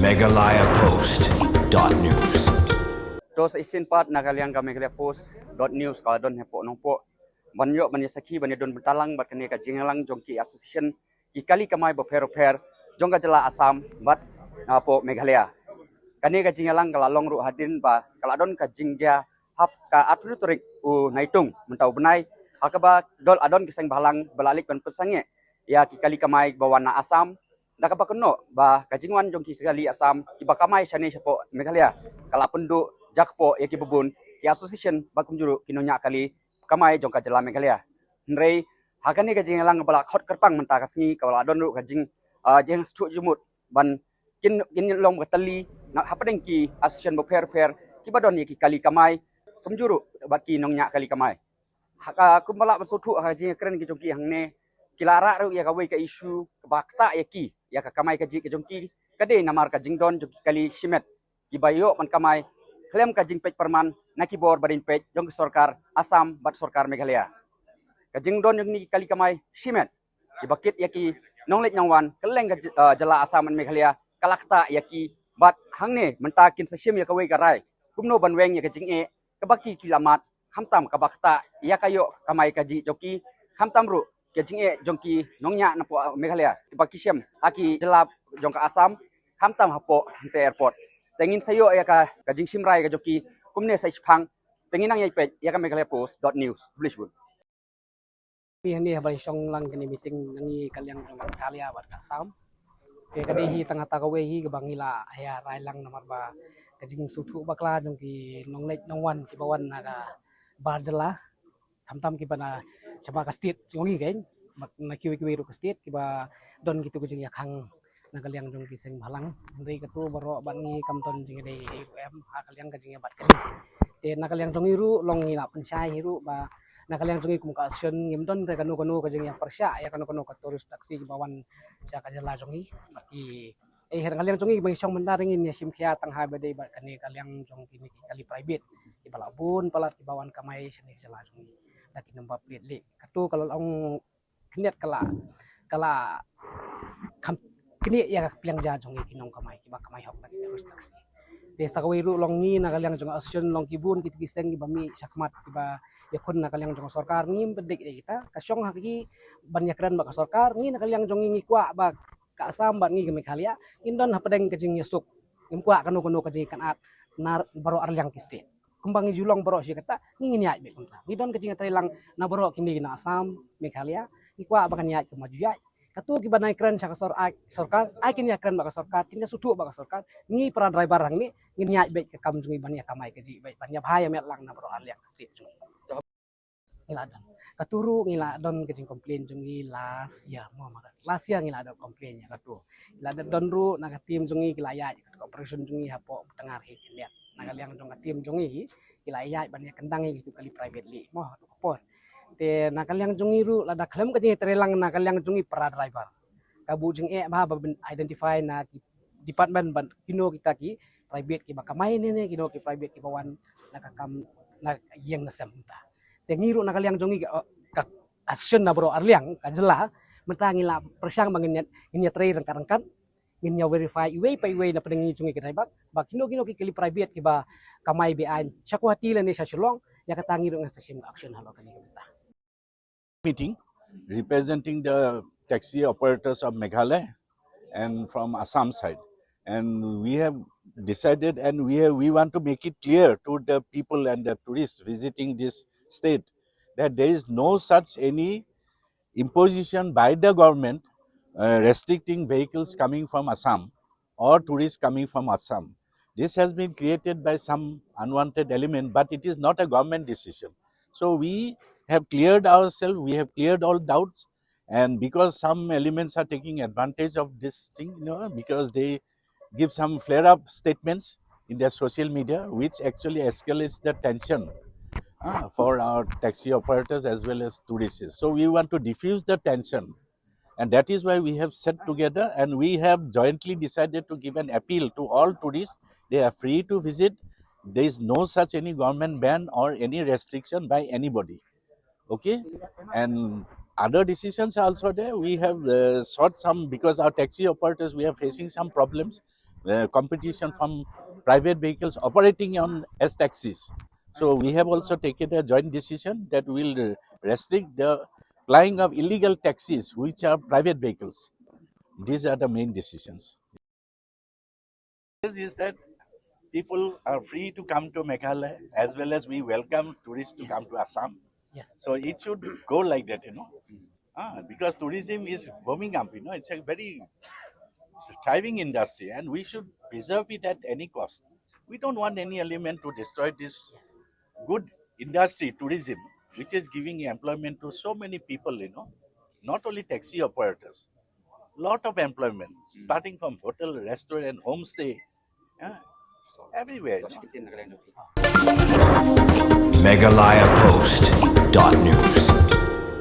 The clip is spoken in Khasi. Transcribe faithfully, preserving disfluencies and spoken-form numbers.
Meghalaya Post dot news. To sa shisien pat na ka liang ka Meghalaya Post dot news ka la don hapoh Nongpoh ban ïoh ban ïa sakhi ban ïa don bynta lang bad kane ka jingïalang jong ki association ki kali kamai bapher bapher jong ka jylla Assam bad hapoh Meghalaya. Kane ka jingïalang ka la long ruh hadien ba ka la don ka jingjia ha ka arphew tarik u Naitung mynta u bnai, ha kaba don, la don ki seng bhalang ba la leit ban pynsangeh ïa ki kali kamai ba wan na Assam, da kaba kynnoh ba ka jingwan jong ki kali Assam kiba kamai shane shapoh Meghalaya ka la pynduh jakpoh ïa kiba bun ki association bad kumjuh ruh ki nongñiah kali kamai jong ka jylla Meghalaya. Hynrei ha kane ka jingïalang ba la khot kyrpang mynta ka sngi ka la don ruh ka jing, ah, jingsngewthuh jingmut ban kin, kin long ka tali na hapdeng ki association bapher bapher kiba don ïa ki kali kamai kumjuh ruh bad ki nongñiah kali kamai. Ha ka, kumba lah ban sngewthuh ha ka jingkren ki jong ki hangne, ki la rah ruh ïa kawei ka issue kaba ktah ïa ki, ïa ka kamai kajih ka jong ki, ka dei namar ka jingdon jong ki kali shimet kiba ïoh ban kamai khlem ka jingpeit pyrman na ki bor ba dang peit jong ki sorkar Assam bad sorkar Meghalaya. Ka jingdon jong kine ki kali kamai shimet kiba kit ïa ki nongleit nongwan kylleng ka j-, ah, jylla Assam bad Meghalaya ka la ktah ïa ki, bad hangne mynta kin sa shim ïa kawei ka rai kumno ban weng ïa ka jingeh kaba ki, ki la mad, khamtam kaba ktah ïa ka ïoh kamai kajih jong ki, khamtam ruh ka jingeh jong ki nongñiah napoh Meghalaya kiba ki shem ha ki jylla jong ka Assam, khamtam hapoh Hynte Airport. Te ngin sa ïoh ïa ka, ka jingshim rai ka jong ki kumne sa shipang. Te ngin nang ïa peit ïa ka Meghalaya Post dot news. Khublei shibun. Ni, ni haba shong lang kane meeting na ngi ka liang jong Meghalaya bad ka Assam. Te ka dei hi tang kata kawei hi kaba ngi la ïa rai lang namar ba ka jingsngewthuh bakla jong ki nongleit nongwan kiba wan na ka bar jylla, khamtam kiba na shabar ka state jong ngi kein, bad na kiwei kiwei ruh ka state kiba don kito ki jingïakhang na ka liang jong ki seng bhalang. Hynrei kato baroh bad ngi kam don jingïadei ei ruh em ha ka liang ka jingïabat kane. Te na ka liang jong ngi ruh long ngi la pynshai hi ruh ba na ka liang jong ngi kum ka association ngim don re kano kano ka jingïapyrshah ïa kano kano ka tourist taxi kiba wan sha ka jylla jong ngi. Bad ki, eh, na ka liang jong ngi ba ngi shong mynta ngin ïa shim khia tang ha ba dei bad kane ka liang jong kine ki kali private kiba la bun palat kiba wan kamai shane ka jylla jong ngi da ki number plate leh. Kato ka la long khyndiat ka la, ka la kham knieh ïa ka pliang ja jong ngi ki nongkamai kiba kamai hok na ki tourist taxi. Te sa kawei ruh long ngi na ka liang jong association long ki bun kito ki seng kiba mih shakhmat kiba ïakhun na ka liang jong sorkar, ngim pyndik ïa kita, ka shong ha ki ban ïakren bad ka sorkar. Ngi na ka liang jong ngi ngi kwah ba ka Assam bad ngi ka Meghalaya ngin don hapdeng ka jingïasuk, ngim kwah kano kano ka jingïakynad na baroh arliang ki state. Kumba ngi ju long baroh shi katta, ngi ngin ïaid beit kumta. Ngi don ka jingïatreilang na baroh kine na Assam, Meghalaya, ngi kwah ba kan ïaid kumba ju ïaid. Kato kiba nang ïakren sha ka sor-, ai, sorkar, ai kin ïakren bad ka sorkar, kin ïasngewthuh bad ka sorkar, ngi para driver hangne ngin ïaid beit ka kam jong ngi ban ïakamai kajih beit, ban ïabha ïamet lang na baroh arliang ka state jong ngi. Ngi la don. Kato ruh ngi la don ka jingcomplain jong ngi last year, mo, mo, last year ngi la don complain ïa kato. Ngi la don ruh na ka team jong ngi ki la ïaid ka operation jong ngi hapoh Tngar hi khyndiat. Na ka liang jong ka team jong ngi hi ki la ïaid ban ïakynduh ïa kitu kali private leh, mo, tu ka por. Te na ka liang jong ngi ruh lada khlem ka jingïatreilang na ka liang jong ngi para driver, ka buh jingeh bha ba ban identify na ki department ban kino kita ki private kiba kamai ne ne, kino ki private kiba wan na ka kam na ïing na sem ta. Te ngi ruh na ka liang jong ngi ka, ka association na baroh arliang ka jylla, mynta ngi la pyrshang ba ngin ïa, ngin ïatrei ryngkat ryngkat, ngin ïa verify iwei pa iwei na pdeng ngi jong ngi ki driver ba kino kino ki kali private kiba kamai be-aiñ sha Guwahati lane sha Shillong, ïa kata ngi ruh ngi sa shim action halor kane ka bynta. Meeting representing the taxi operators of Meghalaya and from Assam side. And we have decided and we have, we want to make it clear to the people and the tourists visiting this state that there is no such any imposition by the government, uh, restricting vehicles coming from Assam or tourists coming from Assam. This has been created by some unwanted element, but it is not a government decision. So we have cleared ourselves, we have cleared all doubts, and because some elements are taking advantage of this thing, you know, because they give some flare-up statements in their social media, which actually escalates the tension, uh, for our taxi operators as well as tourists. So we want to diffuse the tension. And that is why we have sat together and we have jointly decided to give an appeal to all tourists. They are free to visit. There is no such any government ban or any restriction by anybody. Okay? And other decisions are also there. We have, uh, sought some, because our taxi operators, we are facing some problems. uh, competition from private vehicles operating on as taxis. So we have also taken a joint decision that we will restrict the plying of illegal taxis, which are private vehicles. These are the main decisions. This is that people are free to come to Meghalaya, as well as we welcome tourists to Yes. come to Assam. Yes. So it should go like that, you know. Ah, because tourism is booming up, you know, it's a very thriving industry, and we should preserve it at any cost. We don't want any element to destroy this good industry, tourism, which is giving employment to so many people, you know, not only taxi operators, lot of employment, starting from hotel, restaurant, homestay, yeah, everywhere, you know. Meghalaya Post dot news.